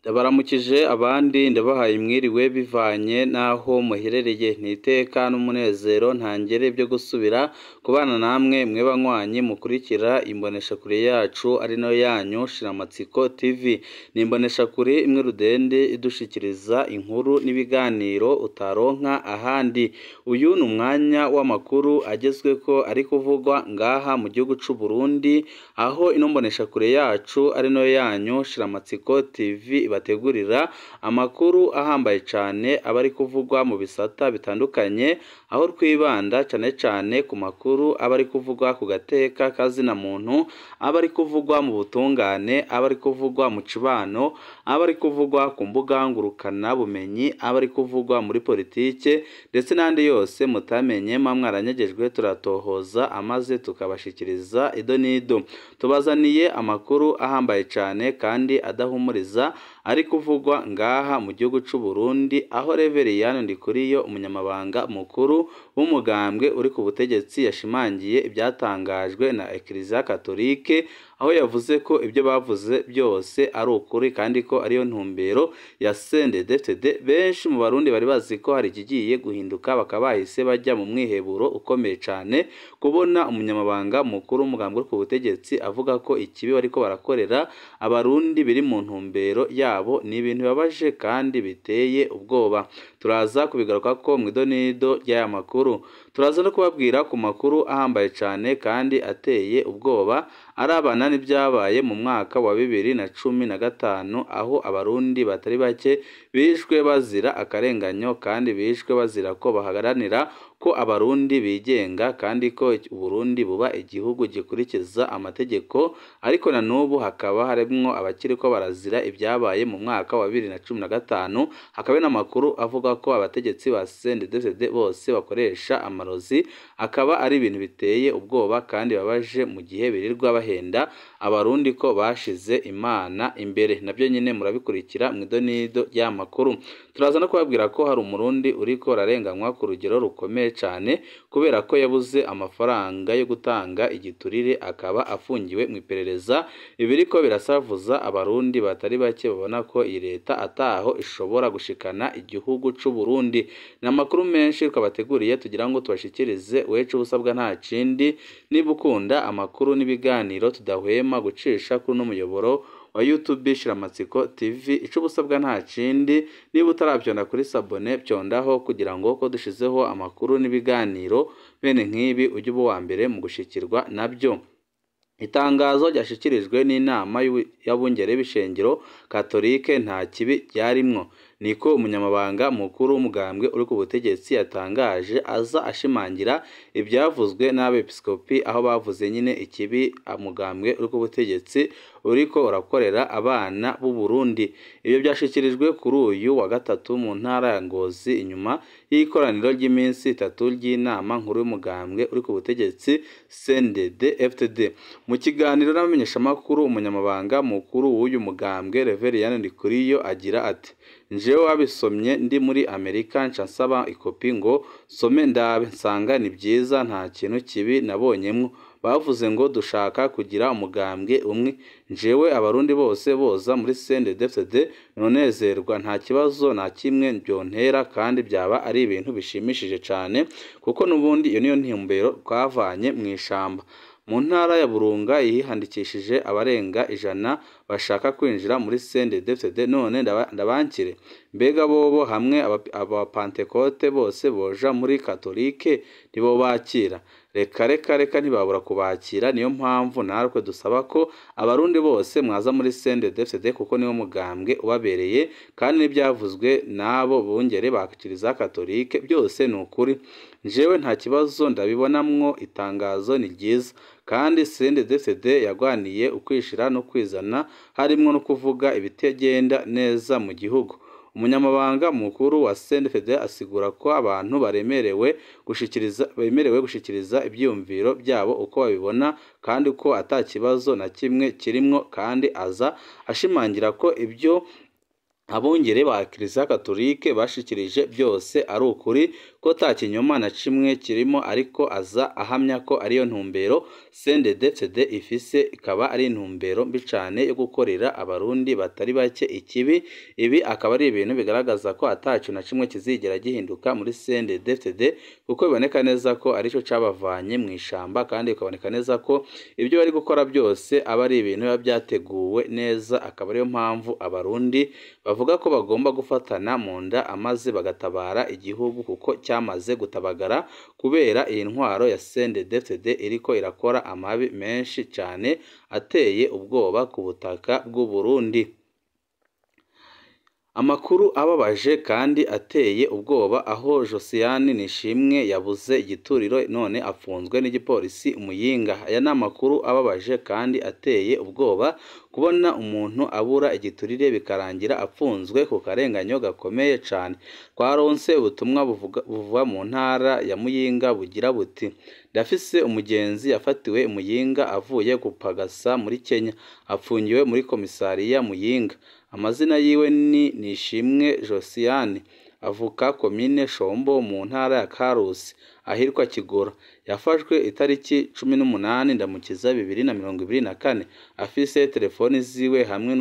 Ndabaramukije abandi ndabahaye mwiriwe bivanye n'aho muherereye, ni iteka n'umunezero ntangere byo gusubira kubana namwe mwe banywanyi mukurikira imboneshakure yacu ari nayo yanyu Shiramatsiko TV. Ni imboneshakure imwe rudende idushikiriza inkuru n'ibiganiro utaronka ahandi. Uyu ni umwanya w'amakuru agezweko ari kuvugwa ngaha mu gihugu c'u Burundi, aho ino mboneshakure yacu ari nayo yanyu Shiramatsiko TV ibategurira amakuru ahambaye cane aba ari kuvugwa mu bisata bitandukanye, aho twibanda cane cane ku makuru aba ari kuvugwa ku gateka kazina muntu, aba ari kuvugwa mu butungane, aba ari kuvugwa mu cibano, aba ari kuvugwa ku mbuga ngurukana bumenyi, aba ari kuvugwa muri politike ndetse n'andi yose mutamenye mwa mwaranyegejwe, turatohoza amaze tukabashikiriza ido n'ido. Tubazaniye amakuru ahambaye cane kandi adahumuriza ari kuvugwa ngaha mu gihugu c'u Burundi, aho Reveriyani Ndikuriyo umunyamabanga mukuru w'umugambwe uri ku butegetsi yashimangiye ibyatangajwe na Eklezia Katolike, aho yavuze ko ibyo bavuze byose ari ukuri kandi ko ariyo ntumbero ya CNDD-FDD. Benshi mu Barundi bari bazi ko hari ikigiye guhinduka bakaba bahise bajya mu mwiheburo ukomeye cane kubona umunyamabanga mukuru w'umugambwe uri ku butegetsi avuga ko ikibi bariko barakorera Abarundi biri mu ntumbero yabo. Ni ibintu bibabaje kandi biteye ubwoba. Turaza kubigaruka ko mu idonido ry'aya makuru. Turaza no kubabwira ku makuru ahambaye cane kandi ateye ubwoba arabana n'ibyabaye mu mwaka wa 2015, aho Abarundi batari bake bishwe bazira akarenganyo kandi bishwe bazira ko baharanira ko Abarundi bigenga kandi ko Uburundi buba igihugu gikurikiza amategeko, ariko na n'ubu hakaba harimwo abakiriko barazira ibyabaye mu mwaka wa 2015. Hakaba n'amakuru avuga ko abategetsi ba CNDD-FDD bose bakoresha amarozi, akaba ari ibintu biteye ubwoba kandi babaje mu gihe birirwa bahenda Abarundi ko bashize Imana imbere. Nabyo nyine murabikurikira mu idonido ry'amakuru. Turaza no kubabwira ko hari Umurundi uriko ararenganywa ku rugero rukomeye cane kubera ko yabuze amafaranga yo gutanga igiturire, akaba afungiwe mu iperereza. Ibiriko birasavuza Abarundi batari bake babona ko iyi leta ataho ishobora gushikana igihugu c'u Burundi. Ni amakuru menshi twabateguriye tugira ngo tubashikirize, wecu ubusabwa nta kindi niba ukunda amakuru n'ibiganiro tudahwema gucisha kuri uno muyoboro wa YouTube Shiramatsiko TV. Ico ubusabwa nta kindi, niba utaravyonda kuri sabone vyondaho kugira ngo ko dushizeho amakuru n'ibiganiro bene nk'ibi ujye uba uwa mbere mu gushikirwa nabyo. Itangazo ryashikirijwe n'inama y'abungere b'ishengero Katolike nta kibi ryarimwo, niko umunyamabanga mukuru w'umugambwe uri ku butegetsi yatangaje, aza ashimangira ibyavuzwe n'abepiskopi, aho bavuze nyine ikibi umugambwe uri ku butegetsi uriko urakorera abana b'u Burundi. Ibyo byashikirijwe kuri uyu wa gatatu mu ntara ya Ngozi inyuma y'ikoraniro ry'iminsi itatu ry'inama nkuru y'umugambwe uri ku butegetsi CNDD-FDD. Mu kiganiro n'abamenyeshamakuru, umunyamabanga mukuru w'uyu mugambwe Reveriyani Ndikuriyo agira ati: "Njewe wabisomye ndi muri Amerika nca nsaba ikopi ngo nsome ndabe, nsanga ni byiza nta kintu kibi nabonyemwo. Bavuze ngo dushaka kugira umugambwe umwe, njewe Abarundi bose boza muri CNDD-FDD nonezerwa, nta kibazo na kimwe byontera kandi byaba ari ibintu bishimishije cane kuko n'ubundi iyo niyo ntumbero twavanye mu ishamba." Mu ntara ya Burunga yihandikishije abarenga 100 bashaka kwinjira muri CNDD-FDD, none ndabankire mbega bobo hamwe abapantekote bose boja muri Katolike ntibobakira? Reka reka reka ntibabura kubakira. Niyo mpamvu natwe dusaba ko Abarundi bose mwaza muri CNDD-FDD kuko niwo mugambwe ubabereye, kandi n'ibyavuzwe n'abo bungere ba Kiliziya Katolike byose ni ukuri. Njewe nta kibazo ndabibonamwo, itangazo ni ryiza kandi CNDD-FDD yagwaniye ukwishira no kwizana, harimwo no kuvuga ibitagenda neza mu gihugu. Umunyamabanga mukuru wa CNDD-FDD asigura ko abantu bemerewe gushikiriza ivyiyumviro byabo uko babibona kandi ko ata kibazo na kimwe kirimwo, kandi aza ashimangira ko ibyo abungere ba Kiliziya Katolike bashikirije byose ari ukuri, ko ta kinyoma na kimwe kirimo, ariko aza ahamya ko ariyo ntumbero CNDD-FDD ifise, ikaba ari intumbero mbi cane yo gukorera abarundi batari bake ikibi. Ibi akaba ari ibintu bigaragaza ko ataco na kimwe kizigera gihinduka muri CNDD-FDD, kuko biboneka neza ko arico cabavanye mu ishamba, kandi bikaboneka neza ko ibyo bari gukora byose aba ari ibintu biba byateguwe neza. Akaba ariyo mpamvu abarundi bavuga ko bagomba gufatana mu nda amaze bagatabara igihugu, kuko cyamaze gutabagara kubera iyi ntwaro ya CNDD-FDD iriko irakora amabi menshi cane ateye ubwoba ku butaka bw'u Burundi. Amakuru ababaje kandi ateye ubwoba aho Josiane Nishimwe yabuze igituriro none afunzwe n'igipolisi Muyinga. Aya ni amakuru ababaje kandi ateye ubwoba, kubona umuntu abura igiturire bikarangira afunzwe ku karenganyo gakomeye cane. Twaronse ubutumwa buva mu ntara ya Muyinga bugira buti: ndafise umugenzi yafatiwe Muyinga avuye gupagasa muri Kenya, afungiwe muri komisariya Muyinga. Amazina yiwe ni Nishimwe Josiane, avuka komine Shombo mu ntara ya Karusi ahitwa Kigora. Yafashwe itariki 18 Ndamukiza 2024, afise telefoni ziwe hamwe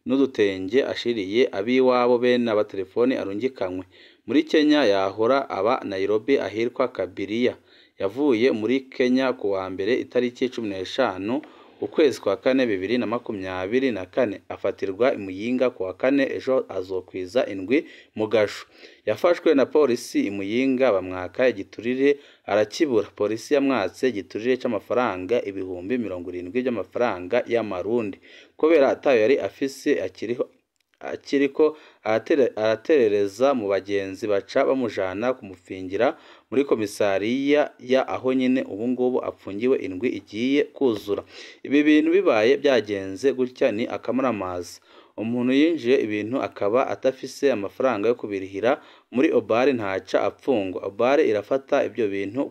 n'udutenge ashiriye abiwabo bene abatelefoni arungikanywe muri Kenya. Yahora aba Nairobi ahitwa Kabiria. Yavuye muri Kenya kuwa mbere itariki 15 ukwezi kwa kane 2024, afatirwa Imuyinga kuwa kane, ejo azokwiza indwi mu gasho. Yafashwe na polisi Imuyinga bamwaka igiturire arakibura. Polisi yamwatse igiturire c'amafaranga 70,000 by'amafaranga y'amarundi, kubera atayo yari afise akiriko araterereza mu bagenzi, baca bamujana kumufingira muri komisariya ya aho nyine ubu ngubu apfungiwe indwi igiye kuzura. Ibi bintu bibaye byagenze gutya ni akamaramaza. Umuntu yinjiye ibintu akaba atafise amafaranga yo kubirihira muri Obare ntaca apfungwa. Obare irafata ibyo bintu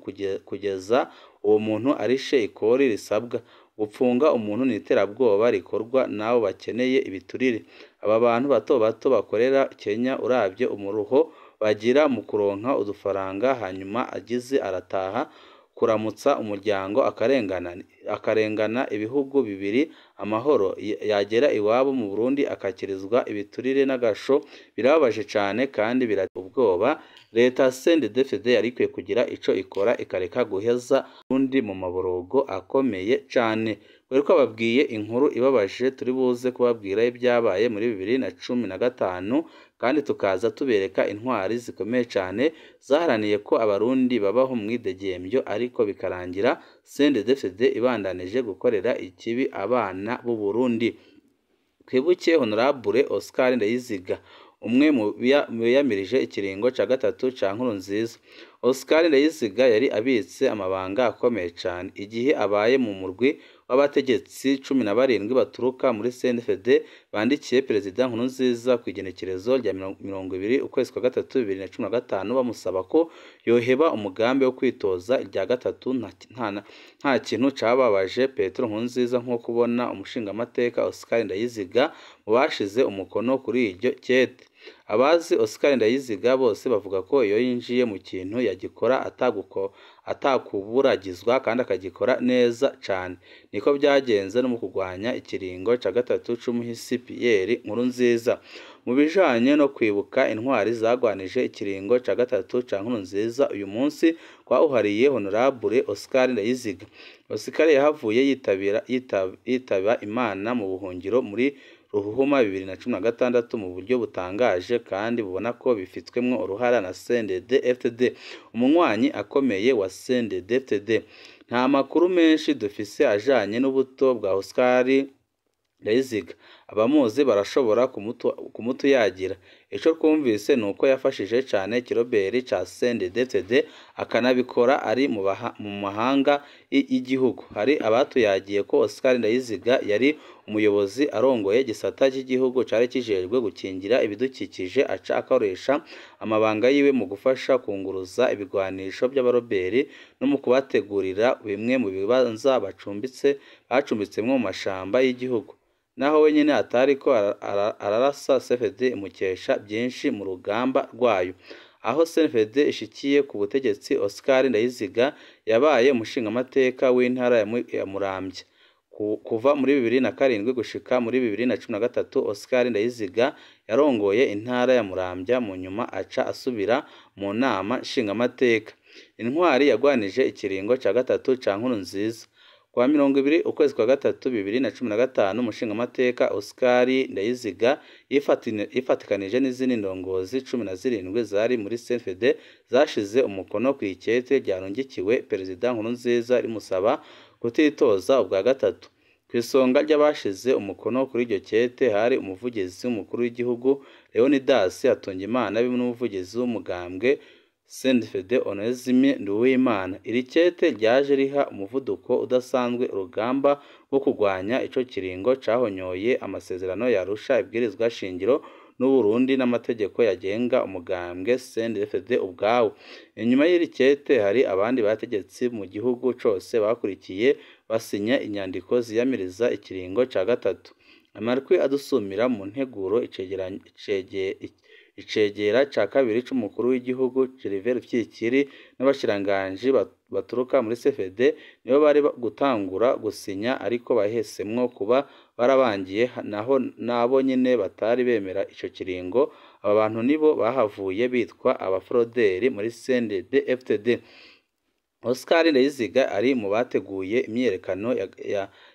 kugeza uwo muntu arishe ikori risabwa. Gupfunga umuntu ni iterabwoba rikorwa n'abo bakeneye ibiturire. Aba bantu bato bato bakorera Kenya, uravye umuruho bagira mu kuronka udufaranga, hanyuma agize arataha kuramutsa umuryango akarengana ibihugu bibiri amahoro, yagera iwabo mu Burundi akakirizwa ibiturire n'agasho. Birababaje cane kandi birateye ubwoba. Leta CNDD-FDD yari ikwiye kugira ico ikora ikareka guheza undi mu maborogo akomeye cane. Kubera ko babwiye inkuru ibabaje, turi buze kubabwira ibyabaye muri 2015, kandi tukaza tubereka intwari zikomeye cane zaharaniye ko abarundi babaho mu mwidegembyo, ariko bikarangira CNDD-FDD ibandanije gukorera ikibi abana b'u Burundi. Twibuke Honorable Oscar Ndayiziga, umwe mu biyamirije ikiringo ca gatatu ca Nkurunziza. Oscar Ndayiziga yari abitse amabanga akomeye cane igihe abaye mu murwi w'abategetsi 17 baturuka muri CNDD-FDD bandikiye Perezida Nkurunziza ku igenekerezo rya 20 ukwezi kwa gatatu 2015, bamusaba ko yoheba umugambi wo kwitoza irya gatatu. Nta kintu cababaje Petero Nkurunziza nko kubona umushingamateka Oscar Ndayiziga mu bashize umukono kuri iryo kete. Abazi Oscar Ndayiziga bose bavuga ko iyo yinjiye mu kintu yagikora atakuburagizwa kandi akagikora neza cane. Niko byagenze no mu kurwanya ikiringo ca gatatu c'umuhisi Pierre Nkurunziza. Mu bijanye no kwibuka intwari zagwanije ikiringo ca gatatu ca Nkurunziza, uyu munsi twawuhariye Honorable Oscar Ndayiziga. Oscar yahavuye yitaba Imana mu buhungiro muri Ruhuhuma 2016 mu buryo butangaje kandi bubona ko bifitwemwo uruhara na CNDD-FDD, umunywanyi akomeye wa CNDD-FDD. Nta makuru menshi dufise ajanye n'ubuto bwa Oscar Ndayiziga, abamuzi barashobora kumutuyagira. Ico twumvise ni uko yafashije cane kiroberi ca CNDD-FDD akanabikora ari mu mahanga y'igihugu. Hari abatuyagiye ko Oscar Ndayiziga yari umuyobozi arongoye igisata cy'igihugu cari kijejwe gukingira ibidukikije, aca akoresha amabanga yiwe mu gufasha kunguruza ibigwanisho by'abaroberi no mu kubategurira bimwe mu bibanza bacumbitsemwo mu mashamba y'igihugu. Naho wenyine atariko ararasa, CFD imukesha byinshi mu rugamba rwayo. Aho CNDD ishikiye ku butegetsi, Oscar Ndayiziga yabaye umushingamateka w'intara ya Muramvya. Kuva muri 2007 gushika muri 2013, Oscar Ndayiziga yarongoye intara ya Muramvya, mu nyuma aca asubira mu nama nshingamateka. Intwari yagwanije ikiringo ca gatatu ca Nkurunziza. Kuwa 20 ukwezi kwa gatatu 2015, umushingamateka Oscar Ndayiziga yifatikanije n'izindi ndongozi 17 zari muri CNDD zashize umukono ku ikete ryarungikiwe Perezida Nkurunziza rimusaba kutitoza ubwa gatatu. Ku isonga ry'abashize umukono kuri iryo kete hari umuvugizi w'umukuru w'igihugu Leonidas Hatungimana n'umuvugizi w'umugambwe CNDD Onesme Nduwimana. Iri kete ryaje riha umuvuduko udasanzwe urugamba rwo kurwanya ico kiringo cahonyoye amasezerano ya Arusha, ibwirizwa shingiro n'u Burundi n'amategeko yagenga umugambwe CNDD ubwawo. Inyuma y'iri kete hari abandi bategetsi mu gihugu cose bakurikiye basinya inyandiko ziyamiriza ikiringo ca gatatu. Amarwi adusumira mu nteguro icegera ca kabiri c'umukuru w'igihugu Gervais Rufyikiri n'abashikiranganji baturuka muri CFD nibo bari gutangura gusinya, ariko bahesemwo kuba barabangiye naho nabo nyene batari bemera ico kiringo. Aba bantu nibo bahavuye bitwa abafroderi muri CNDD FDD. Oscar Ndayiziga ari mu bateguye imyiyerekano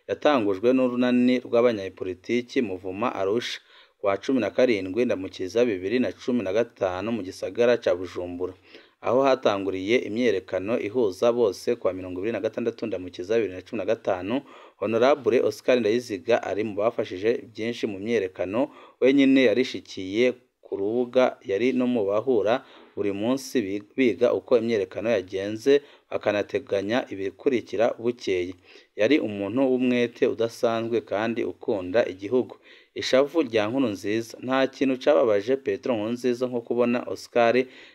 yatangujwe n'urunani rw'abanyapolitiki Muvuma Arusha wa 17 Ndamukiza 2015 mu gisagara ca Bujumbura, aho hatanguriye imyiyerekano ihuza bose. Kwa 26 Ndamukiza 2015, Honorable Oscar Ndayiziga ari mu bafashije byinshi mu myiyerekano. Wenyine yarishikiye ku rubuga, yari no mu bahura buri munsi biga uko imyiyerekano yagenze, bakanateganya ibikurikira bukeye. Yari umuntu w'umwete udasanzwe kandi ukunda igihugu. Ishavu rya Nkurunziza. Nta kintu cababaje Petero Nkurunziza nko kubona Oscar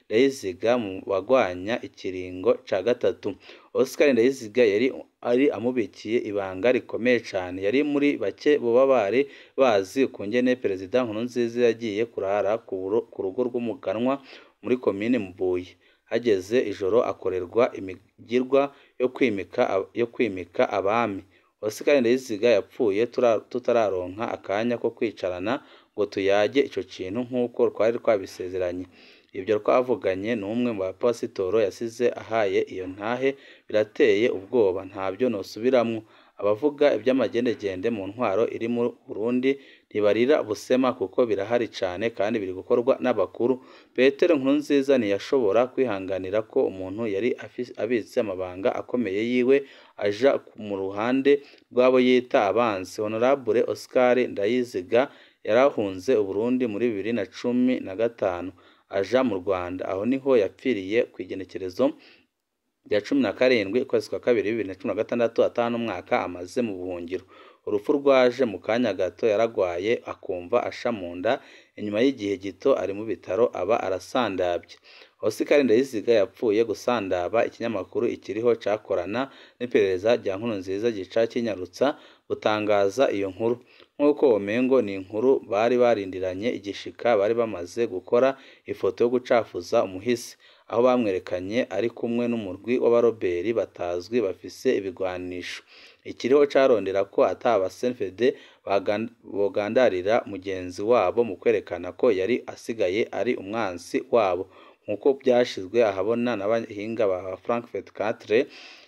Ndayiziga mu bagwanya ikiringo ca gatatu. Oscar Ndayiziga yari ari amubikiye ibanga rikomeye cane. Yari muri bake boba bari bazi ukungene Perezida Nkurunziza yagiye kurara ku rugo rw'umuganwa muri komine Mbuye. Hageze ijoro akorerwa imigirwa yo kwimika abami. Oscar Ndayiziga yapfuye tutararonka akanya ko kwicarana ngo tuyage ico kintu nk'uko twari twabisezeranye. Ibyo twavuganye n'umwe mu bapasitoro yasize ahaye iyo ntahe birateye ubwoba, ntabyo nosubiramwo. Abavuga iby'amagendegende mu ntwaro iri mu Burundi ntibarira busema, kuko birahari cane kandi biri gukorwa n'abakuru. Petero Nkurunziza ntiyashobora kwihanganira ko umuntu yari abitse amabanga akomeye yiwe aja mu ruhande rw'abo yita abansi. Honorable Oscar Ndayiziga yarahunze Uburundi muri 2015 aja mu Rwanda, aho niho yapfiriye kw'igenekerezo rya 17 ukwezi kwa kabiri 2016, atanu umwaka amaze mu buhungiro. Urupfu rwaje mu kanya gato, yaragwaye akumva asha mu nda, inyuma y'igihe gito ari mu bitaro aba arasandabye. Oscar Ndayiziga yapfuye gusandaba. Ikinyamakuru Ikiriho cakorana n'iperereza rya Nkurunziza gica kinyarutsa gutangaza iyo nkuru, nk'uko womengo ni inkuru bari barindiranye igishika. Bari bamaze gukora ifoto yo gucafuza umuhisi, aho bamwerekanye ari kumwe n'umurwi w'abaroberi batazwi bafise ibigwanisho. Ikiriho carondera ko ataba CNDD bogandarira mugenzi wabo mu kwerekana ko yari asigaye ari umwansi wabo, nk'uko byashizwe ahabona n'abahinga ba Frankfurt 4.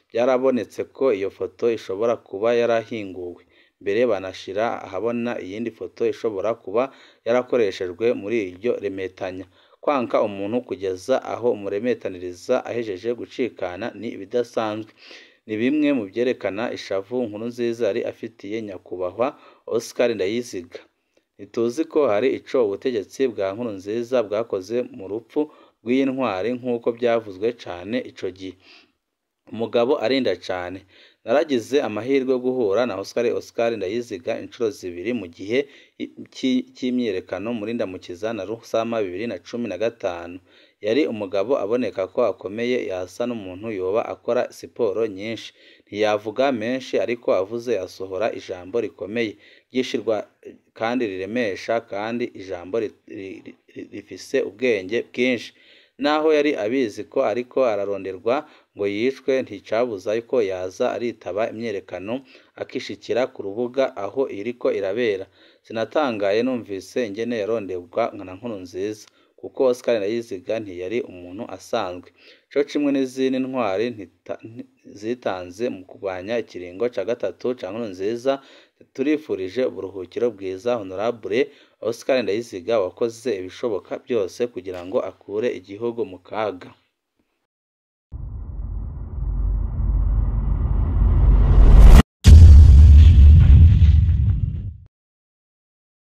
Byarabonetse ko iyo foto ishobora kuba yarahinguwe mbere, banashira ahabona iyindi foto ishobora kuba yarakoreshejwe muri iryo remetanya. Kwanka umuntu kugeza aho umuremetaniriza ahejeje gucikana ni ibidasanzwe. Ni bimwe mu byerekana ishavu Nkurunziza yari afitiye nyakubahwa Oscar Ndayiziga. Ntituzi ko hari ico ubutegetsi bwa Nkurunziza bwakoze mu rupfu rw'iyi ntwari nk'uko byavuzwe cane ico gihe. Umugabo arinda cane. Naragize amahirwe yo guhura na Oscar Ndayiziga inshuro zibiri mu gihe cy'imyiyerekano muri Ndamukiza na Rusama 2015. Yari umugabo aboneka ko akomeye, yasa n'umuntu yoba akora siporo nyinshi. Ntiyavuga menshi, ariko avuze yasohora ijambo rikomeye ryishirwa kandi riremesha, kandi ijambo rifise ubwenge bwinshi. Naho yari abizi ko ariko araronderwa ngo yicwe, nticabuza ko yaza aritaba imyerekano akishikira ku rubuga aho iriko irabera. Sinatangaye numvise ingene yaronderwa na Nkurunziza, kuko Oscar Ndayiziga ntiyari umuntu asanzwe. Co kimwe n'izindi ntwari zitanze mu kurwanya ikiringo ca gatatu ca Nkurunziza, turifurije uburuhukiro bwiza Honorable Oscar Ndayiziga wakoze ibishoboka byose kugira ngo akure igihugu mu kaga.